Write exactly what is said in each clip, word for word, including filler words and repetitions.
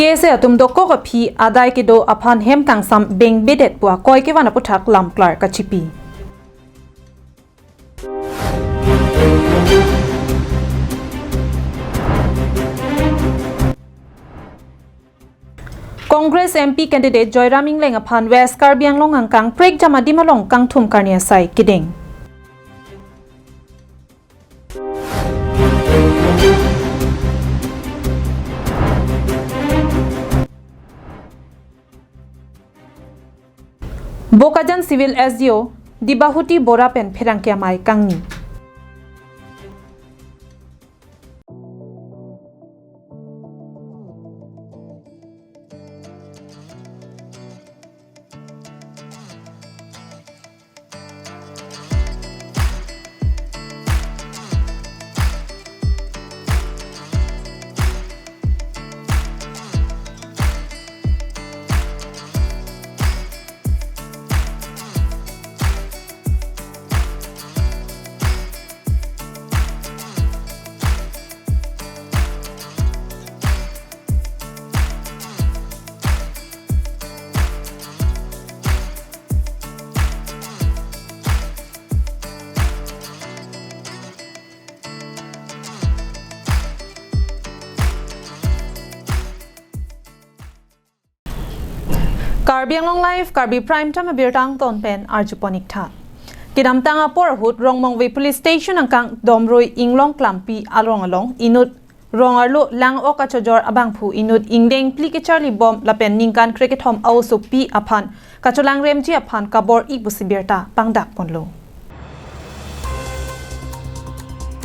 K S A atum dokok aphi adai kedo aphan hem kangsam bengbedet pu akoi kevan aputhak lamklar kachipi. Congress M P candidate Joyram Engleng aphan West Karbi Anglong angkang prekjam adim along kangthum karni asai kedeng. Bokajan Civil S D O Dibahuti Bora pen pherangke amei kangni. Karbi Anglong Live, Karbi Prime Time abirta angton pen arjupon ik tha. Kedamtang apor ahut Rongmongve Police Station angkang Domrui Inglong Klampi along along inut rong arlo lang-ok kachojor abangphu inut ingdeng phli kecharli bom lapen ningkan krekethom a-osopi aphan kacholangremji aphan kabor-i pusi birta pangdakponlo.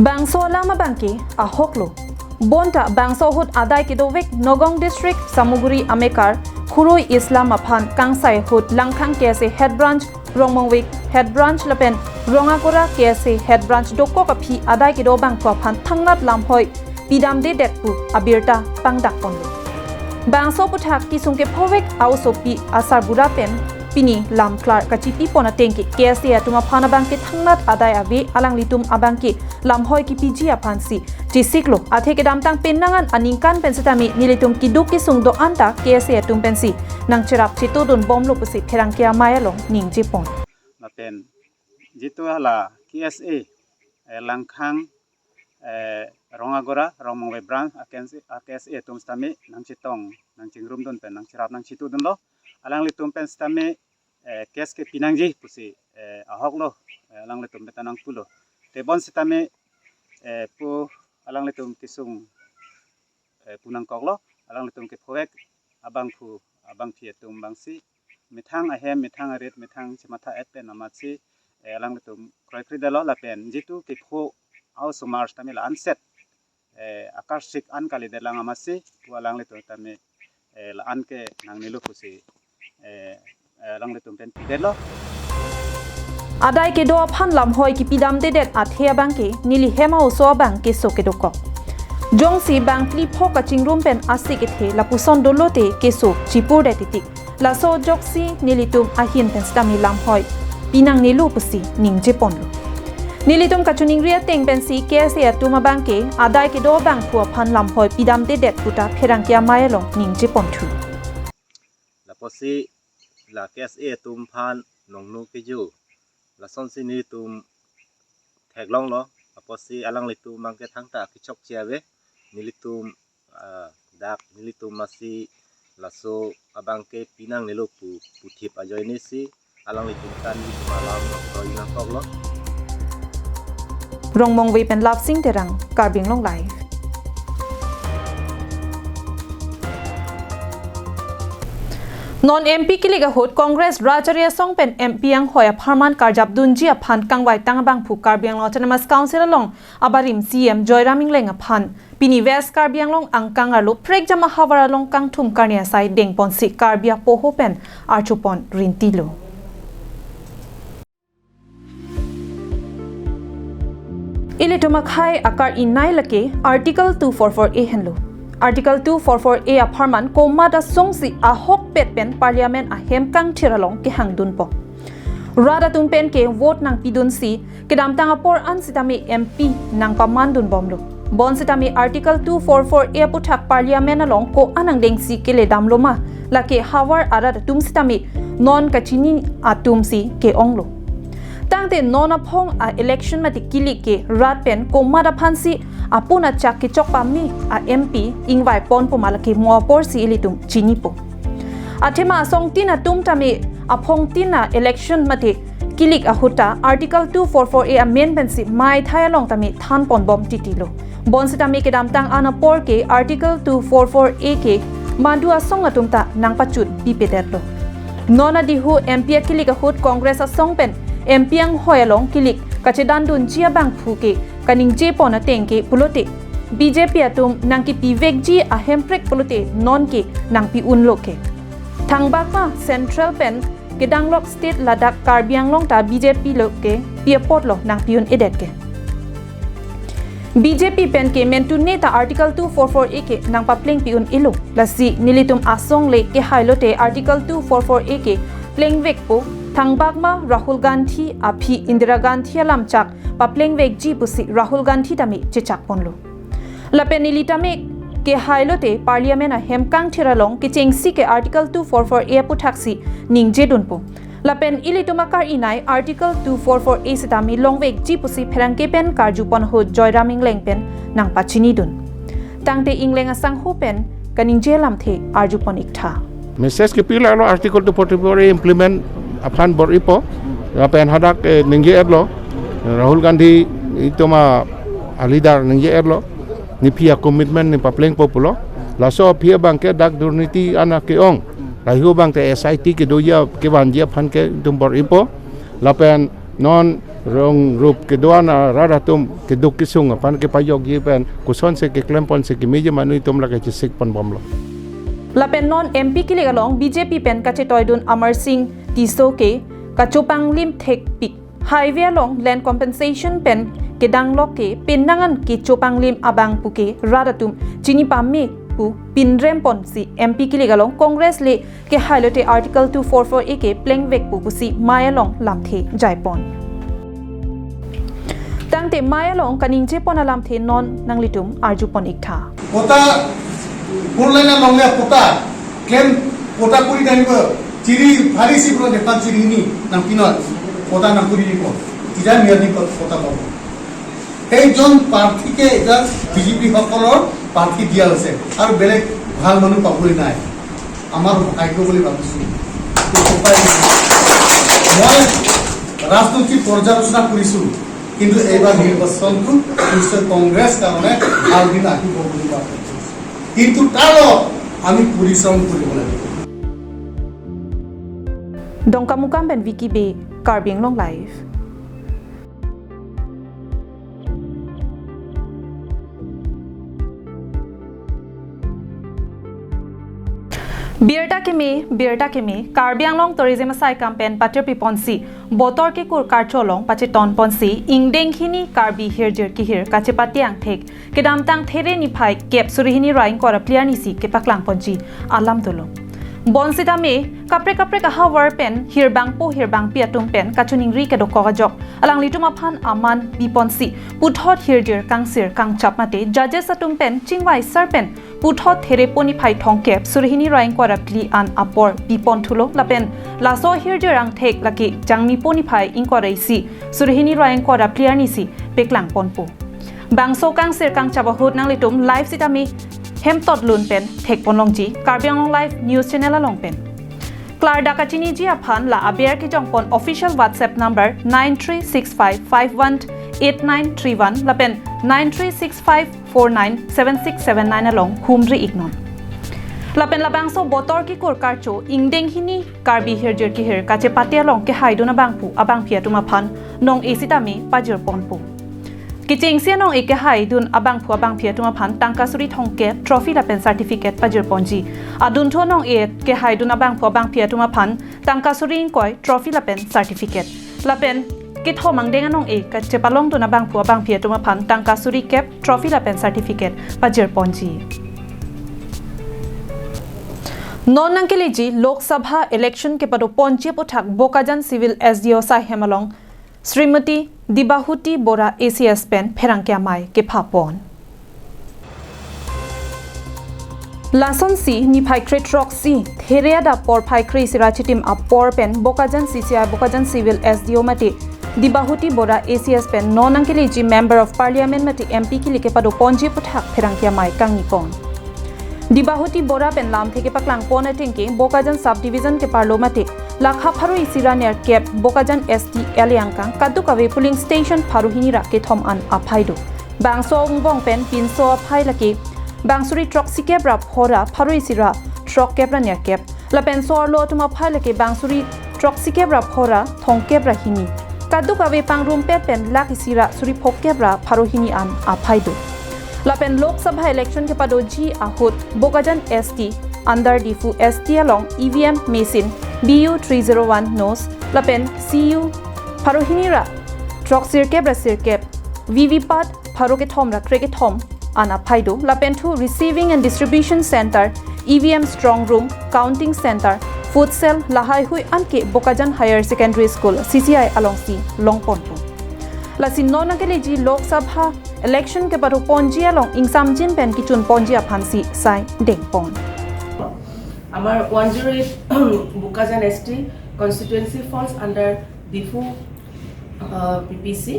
Bangso alam abangke ahoklo. Bonta bangso ahut adai kedovek Nagaon District Samuguri amekar Khurui Islam aphan kangsai ahut Langkhang K S A Head Branch, Rongmongve Head Branch lapen Rongagora K S A Head Branch dokok aphi adai kedo abangphu aphan thangnat lamhoi pidamdedet pu abirta pangdakponlo. Bangso aputhak kesung kephovek a-osopi asarbura pen pini lamklar kachipipon atengke K S A atum aphan abangke thangnat adai ave, alanglitum abangke lamhoi kipiji aphansi chesiklo. Athe kedamtang penang an aningkan pen sitame nelitum keduk kesung do-an ta K S A atum pensi nangcherap chetudunbomlo pusi pherangke amei along ningjepon. Lapen jitu hala K S A, eh, Langkhang, eh, Rongagora, Rongmongve Branch, a K S A, a K S A atum sitame nangchetong, nangchingrumdun pen, nangcherap nangchetudunlo. Alanglitum pen sitame, eh, case kepi nangji pusi, eh, ahoklo, eh, alanglitum pen ta nangpulo. Tebon sitame, eh, pu alanglitum kesung, eh, pu nangkoklo, alanglitum kephovek abangphu abangphi atum abangsi methang ahem, methang arit, methang chematha-et pen amatsi, eh, alanglitum kroikredetlo lapen jitu kepho a-osomar sitame la-anset, eh, akarsik an kalidet lang amatsi pu alanglitum tame, eh, la-an ke nangnelo pusi, eh, eh, alanglitum pen pidetlo. Adai kedo aphan lamhoi kipidamdedet athe abangke neli hem a-oso abang keso kedokok. Jongsi bang phli pho kachingrum pen ase kethe lapuson dolote keso chipurdet titik. Laso ajoksi nelitum ahin pen sitame lamhoi pinangnelo pusi ningjeponlo. Nelitum kachiningri ateng pensi K S A atum abangke adai kedo abangphu aphan lamhoi pidamdedet puta pherangke amei along ningjeponthu. Lapusi la K S A atum aphan nongnu keju lasonsi nelitum theklonglo, lapusi alanglitum abangke thangta kechokche ave, nelitum, ah, dak nelitum masi laso abangke pinangnelo pu puthip ajoinesi alanglitum ta nelitum alam roi nangkoklo. Rongmongve pen Lapsing Terang, Karbi Anglong Live. Non M P kilik ahut Congress Raj Ari Asong pen M P anghoi apharman karjapdunji aphan kangvaitang abangphu Karbi Anglong Autonomous Council along abarim C E M Joyram Engleng aphan pini West Karbi Anglong angkang arlo prekjam ahavar along kangthum karni asai dengponsi Karbi apoho pen archupon rintilo. Ilitum akhei akar-inai lake Article two four four A henlo. Article two four four A apharman komat asongsi ahokpet pen Parliament ahem kangthir along kehangdunpo. Rat atum penke vote nangpidunsi kedamtang apor an sitame M P nangpamandunbomlo. Bonsitame Article two four four A aputhak Parliament along ko-an angdengsi keledamlo ma, lake havar arat atum sitame non kachini atumsi ke-onglo. Tangte non aphong a-election mate kilik ke rat pen komat aphansi apun achak kechok pame a-M P ingvai ponpo ma lake mo aporsi ilitum chinipo. Athema asongtin atum tame aphongtin a-election mate kilik ahut ta Article two four four A amen pensi maithai along tame than ponbom titilo. Bonsitame kedamtang an apor ke Article two four four A ke Mandu asong atum ta nangpachut pipedetlo. Non adihu M P akilik ahut Congress asong pen M P anghoi along kilik kachedandunji abangphu ke kaningje pon ateng ke pulote B J P atum nangkipivekji ahemprek pulote non ke nangpi-unlo ke. Thangbak ma Central pen kedanglok state ladak Karbi Anglong ta B J P lo ke pi apotlo nangpi-un-edet ke. B J P pen ke mentune ta Article two four four A ke nangpapleng pi-un-elo. Lasi nelitum asong le kehailote Article two four four A ke plengvekpo, thangbak ma Rahul Gandhi aphi Indira Gandhi alamchak paplengvekji pusi Rahul Gandhi tame chechak ponlo. Lapen neli tame kehailote Parliament ahem kangthir along kechengsi ke Article two four four A aputhaksi ningjedunpo. Lapen ilitum akar-inai Article two four four A sitame longvekji pusi pherangke pen karju pon ahut Joyram Engleng pen nangpachinidun. Tangte Engleng asangho pen kaningje alamthe arju pon-iktha. Message kepilo Article two four four A implement aphan bor-ipo. Lapen hadak, eh, ningje-etlo. Rahul Gandhi itum a-leader ningje-etlo. Nephi a-commitment nepaplengpo pulo. Laso aphi abang ke dak durniti an ke-ong. Lahei abang te S I T kedoji a-, kevanji aphan ke itum bor-ipo. Lapen non rong rup kedo-an arat atum keduk kesung aphan kepajokji pen kosonsi keklem ponsi kemeji manu itum lake chesik ponbomlo. Lapen non M P kilik along B J P pen kachetoidun Amarsing Tisso ke kachopanglim thekpik. Highway along land compensation pen kedanglok ke penang an kachopanglim abang puke rat atum chini pame pu pinrem ponsi M P kilik along Congress le kehailote Article two four four A ke plengvekpo pusi mei along lamthe jaipon. Tangte mei along kaningje pon alamthe non nanglitum arju pon-iktha. Patta, four lane along le patta, claim patta kuri tani bo, chiri phari si bro depan chiri ni, nangpinon, patta nangkuri ni po, tida miya ni patta bo. Eight জন প্ৰাৰ্থীকে এতিয়া বিজেপি সকলৰ প্ৰাৰ্থী দিয়া হৈছে আৰু বেলেগ ভাল মানুহ পাবলৈ নাই। আমাৰ ভাগ্য বুলি ভাবিছো। উপায় নাই। মই ৰাজনৈতিক পৰ্যালোচনা কৰিছো, কিন্তু এইবাৰ নিৰ্বাচনটো নিশ্চয় কংগ্ৰেছ কাৰণে ভাল দিন আহিব বুলি মই আশা কৰিছো। কিন্তু তাৰ লগত আমি পৰিশ্ৰম কৰিব লাগিব। Dongkamukam pen Vicky Bey, Karbi Anglong Live. Birta keme, birta keme, Karbi Anglong Tourism asai kam pen patir piponsi, Botor Kekur Karcho along pacheton ponsi, ingdeng hini Karbi hirjir kehir kachepate angthek, kedamtang There niphai kep suri hini ra ingkoi ra phli arnisi kepaklang ponji alam dolo. Bonsitame, kaprek kaprek ahavar pen, hirbangpo hirbangpi atum pen, kachoningri kedokok ajok alanglitum aphan aman piponsi, puthot hirjir kangsir kangchap mate judges atum pen chingvai sar pen, puthot There po niphai thomkep suri hini ra ingkoi ra phli an apor piponthulo lapen laso hirjir angthek lake Jangmi po niphai ingkoi ra isi suri hini ra ingkoi ra phli arnisi paklang ponpo. Bangso kangsir kangchap ahut nanglitum live sitame hemtot lun pen thek ponlongji Karbi Anglong Live News Channel along pen. Klardak kachiniji aphan la aber kejong pon official WhatsApp number nine three six five five one eight nine three one lapen nine three six five four nine seven six seven nine along humri-iknon. Lapen labangso Botor Kekur Karcho ingdeng hini Karbi hirjir kehir kachepate along kehaidun abangphu abangphi atum aphan nong-e sitame pajir ponpo. Kechengsi nong-e kehaidun abangphu abangphi atum aphan tangka suri thomkep trophy lapen certificate pajir ponji. Adunthu nong-e kehaidun abangphu abangphi atum aphan tangka suri ingkoi trophy lapen certificate. Lapen kethom angdeng anong-e kachepalongdun abangphu abangphi atum aphan tangka suri kep trophy lapen certificate pajir ponji. Non nangkeleji Lok Sabha election kepado ponji aputhak Bokajan Civil S D O asai hem along Srimati Dibahuti Bora A C S pen pherangke amei kepha pon. Lasonsi niphai kre throksi, There adap porphai kre isi ra chitim apor pen Bokajan C C I, Bokajan Civil S D O mate Dibahuti Bora A C S pen non nangkeleji Member of Parliament mate M P kili kepado ponji aputhak pherangke amei kangni pon. Dibahuti Bora pen lamthe kepaklang pon atengke Bokajan Sub Division keparlo mate lakha pharo isi ra nerkep Bokajan S T L A angkang kadokave polling station pharo hini ra kethom an aphai do. Bangso angbong pen pinso aphai lake bang suri throksi kep ra phora pharo isi ra throkkep ra nerkep. Lapen so-arlo atum aphai lake bang suri throksi kep ra phora thomkep ra hini. Kadokave pangrumpet pen lakh isi ra suri phokep ra pharo hini an aphai do. Lapen Lok Sabha election kepadoji ahut Bokajan S T under Diphu S T along E V M machine B U three zero one nos lapen C U pharo hini ra throksirkep ra sirkep, V V P A T pharo kethom ra krekethom an aphai do. Lapen thu receiving and distribution center, E V M strong room, counting center, food cell lahai hui anke Bokajan Higher Secondary School C C I alongsi long ponpo. Lasi non nangkeleji Lok Sabha election kepado ponji along ingsamjin pen kechun ponji aphansi sai deng pon. আমাৰ one zero' eight Bokajan S T constituency falls under Diphu P P C.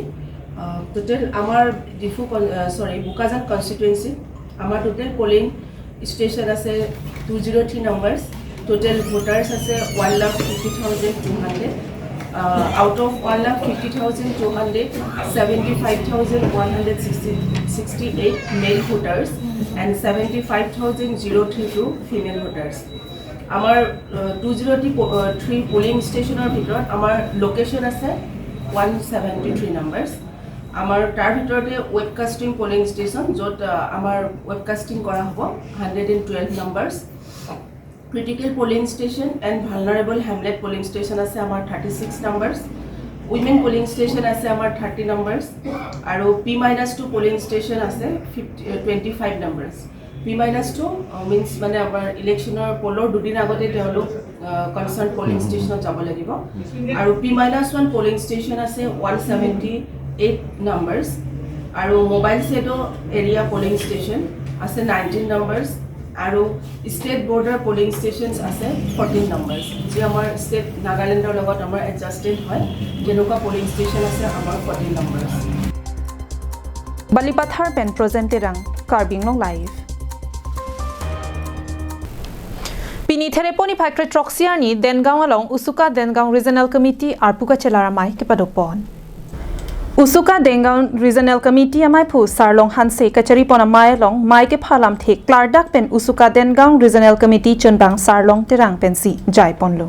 Total আমাৰ Diphu, sorry, Bokajan constituency আমাৰ total polling station আছে two zero' three numbers. Total voters আছে one lakh fifty thousand two hundred. Out of one lakh fifty thousand two hundred, seventy five thousand one hundred sixty, sixty eight male voters and seventy five thousand zero three two female voters. আমাৰ two zero' three polling ষ্টেচনৰ ভিতৰত আমাৰ লোকেশ্যন আছে one seventy three numbers. আমাৰ তাৰ ভিতৰতে web casting polling station, য'ত আহ, আমাৰ ৱেব কাষ্টিং কৰা হ'ব hundred and twelve numbers. Critical polling station and vulnerable hamlet polling station আছে আমাৰ thirty six numbers. Women polling station আছে আমাৰ থাৰ্টি নাম্বাৰ্ছ। আৰু P minus two polling station আছে fifty twenty five numbers. P minus two means মানে আমাৰ ইলেকশ্যনৰ পলৰ দুদিন আগতে তেওঁলোক কনচাৰ্ণ পলিং ষ্টেচনত যাব লাগিব। আৰু P minus one polling station আছে ওৱান ছেভেণ্টি এইট নাম্বাৰ্ছ। আৰু mobile shadow area polling station আছে নাইনটিন নাম্বাৰ্ছ। আৰু ষ্টেট বৰ্ডাৰ পলিং ষ্টেচনছ আছে ফৰ্টিন নাম্বাৰ্ছ, যি আমাৰ ষ্টেট নাগালেণ্ডৰ লগত আমাৰ এডজাষ্টেড হয়, তেনেকুৱা পলিং ষ্টেচন আছে আমাৰ fourteen numbers. Balipathar pen Projen Terang, Karbi Anglong Live. Pini Thereponi phai kre throksi arni Dengaon along USUKA Dengaon Regional Committee arpu kachelar amei kepado pon. USUKA Dengaon Regional Committee ameiphu Sarlong Hanse kachari pon amei along mei kepha lamthe klardak pen USUKA Dengaon Regional Committee chunbang Sarlong Terang pensi jai ponlo.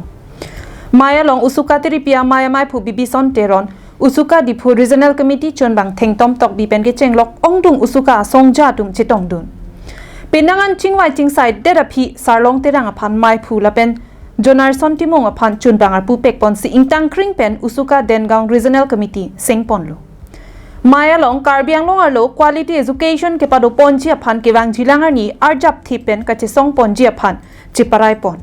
Mei along USUKA Teripi amei ameiphu Bibison Teron, USUKA Diphu Regional Committee chunbang Thengtom Tokbi pen kechenglok ongdung USUKA asongja atum chetongdun. Penang an chingvai chingsai det aphi Sarlong Terang aphan meiphu lapen Jonarson Timung aphan chunbang arpu pek ponsi ingtangkring pen USUKA Dengaon Regional Committee seng ponlo. Mei along Karbi Anglong arlo quality education kepado ponji aphan kevangjilang arni arjap thip pen kachesong ponji aphan cheparai pon.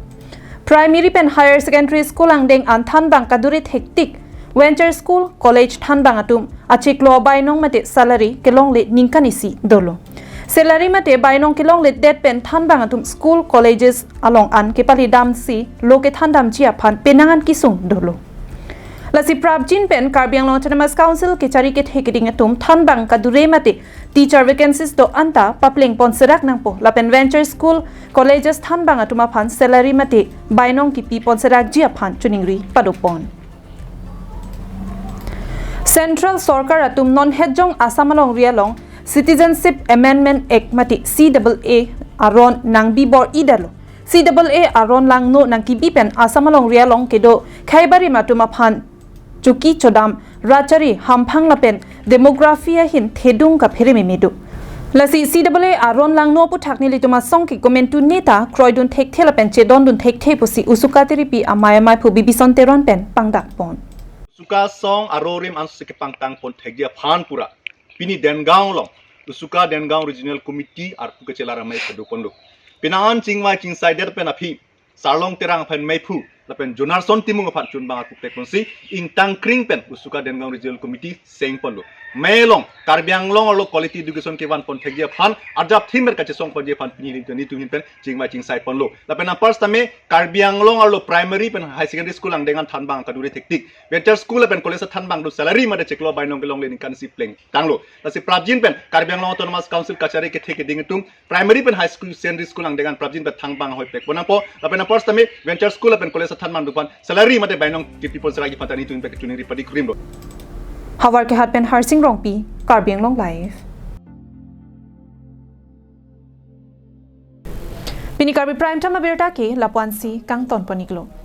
Primary pen higher secondary school angdeng an thanbang kadure thektik, venture school, college thanbang atum achiklo bainong mate salary kelongle ningkan isi dolo. Salary mate bainong kelongledet pen thanbang atum school, colleges along an kepali damsi lo kethan damji aphan penang an kesung dolo. Lasi prapjin pen Karbi Anglong Autonomous Council kechari kethe keding atum thanbang kadure mate teacher vacancies do anta papleng ponserak nangpo lapen venture school, colleges thanbang atum aphan salary mate bainong kipi ponserakji aphan choningri pado pon. Central Sorkar atum non hetjong Assam alongri along Citizenship Amendment Act mate C A A aron nangbi bor-idetlo. C A A aron langno nangkibi pen Assam alongri along kedo khaibarim atum aphan choki chodam, rachari, hamphang lapen demography ahin thedung kaphere meme do. Lasi C A A aron langno aputhak nelitum asong kekomentu neta kroidun thekthe lapen chedondun thekthe pusi USUKA Teripi amei ameiphu Bibison Teron pen pangdak pon. USUKA asong arorim ansi kepangtang pon thekji aphan pura pini Dengaon along USUKA Dengaon Regional Committee arpu kachelar amei kepado ponlo. Penang an chingvai chingsai det pen aphi Sarlong Terang aphan meiphu lapen Jonarson Timung aphan chunbang arpu pek ponsi ingtangkring pen USUKA Dengaon Regional Committee seng ponlo. Mei along Karbi Anglong arlo quality education kevan pon thekji aphan arjap thim pen kachesong ponji aphan pini nelitum ahin pen chingvai chingsai ponlo. Lapen apar sitame Karbi Anglong arlo primary pen high secondary school angdeng an thanbang kaduri thektik, venture school lapen college thanbang do salary mate chiklo bainong kelongle ningkan isi plengtanglo. Lasi prapjin pen Karbi Anglong Autonomous Council kachari kethe keding atum primary pen high school, secondary school angdeng an prapjin pen thanbang ahoi pek ponangpo. Lapen apar sitame venture school lapen college thanbang do aphan salary mate bainong kepi pon saragi aphan ta nelitum pen kachuningri padi kurimlo. Howraghat pen Harsing Rongpi, Karbi Anglong Live. Pini Karbi Prime Time abirta ke lapu-ansi kangton pon-iklo.